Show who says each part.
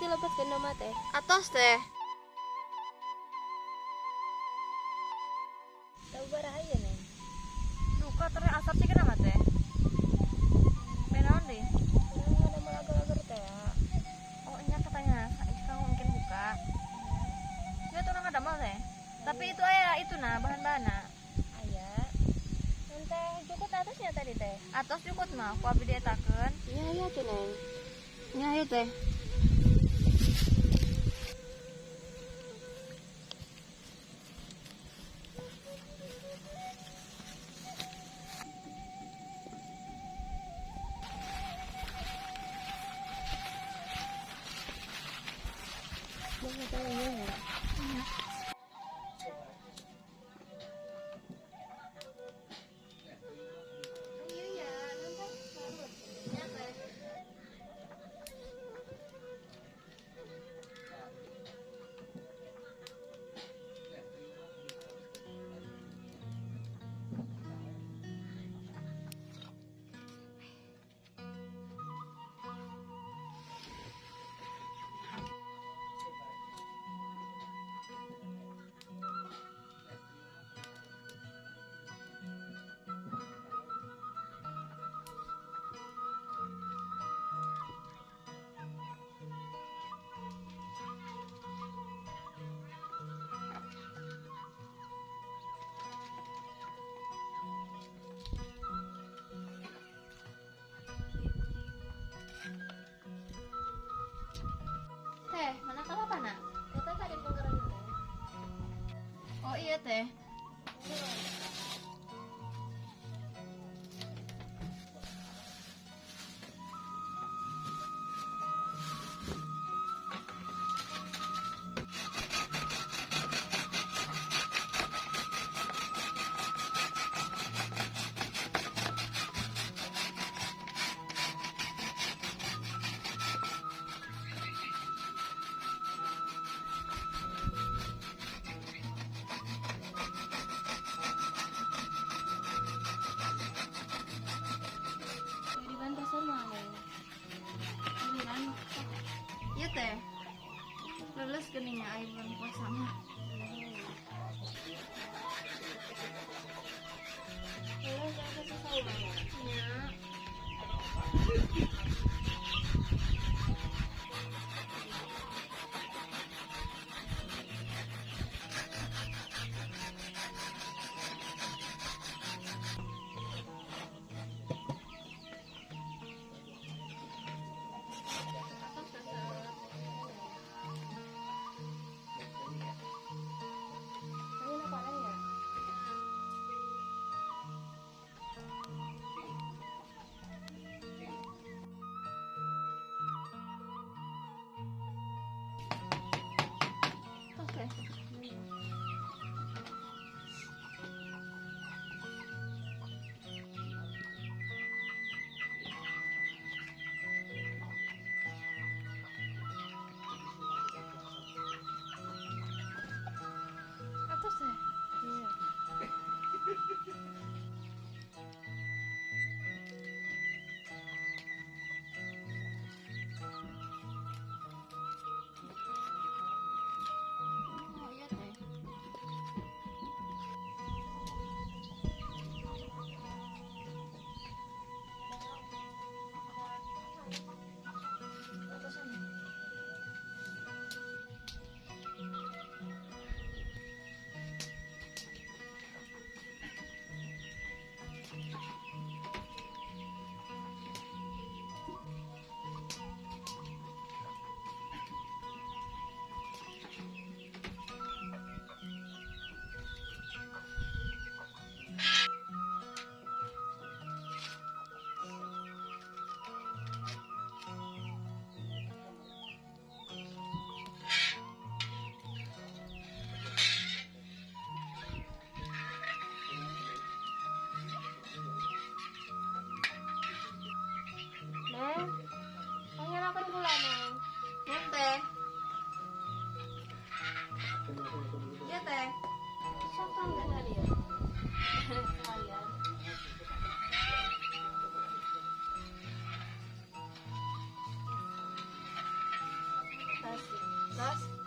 Speaker 1: Dilebetkeun domba teh.
Speaker 2: Atos, Teh.
Speaker 1: Tahu baraha ieu, Neng?
Speaker 2: Duka teh asap sih kenapa, Teh? Naon deh?
Speaker 1: Urang ada agar-agar teh ya.
Speaker 2: Oh iya, katanya kamu mungkin buka. Ya tuh orang ada mal, Teh. Tapi itu aya itu nah bahan-bahan.
Speaker 1: Aya. Nanti jukut atasnya tadi, Teh.
Speaker 2: Atos jukut mah, ku abi dietakeun.
Speaker 1: Iya tuh, Neng.
Speaker 2: Nya ayo, Teh.
Speaker 1: Banget ya. Iya, nanti.
Speaker 2: Nya, Teh. Teh, mana kalapana?
Speaker 1: Eta tadi penggeran, Teh.
Speaker 2: Oh iya, Teh.
Speaker 1: Di bantasan mah, Neng.
Speaker 2: Giliran. Iya, Teh. Lulus geningnya ayo bulan puasa mah.
Speaker 1: Lulus apa susah banget.
Speaker 2: Nya. Atos, Teh.
Speaker 1: Kamu apa ya?
Speaker 2: Atos, Teh. Atos, Teh.
Speaker 1: Iya.
Speaker 2: Oh iya, Teh. Atosan.
Speaker 1: Neng, panggil gula, Neng.
Speaker 2: Nuhun, Teh. Iya, Teh.
Speaker 1: Siapa enggak tadi ya? Sekalian.
Speaker 2: Mas.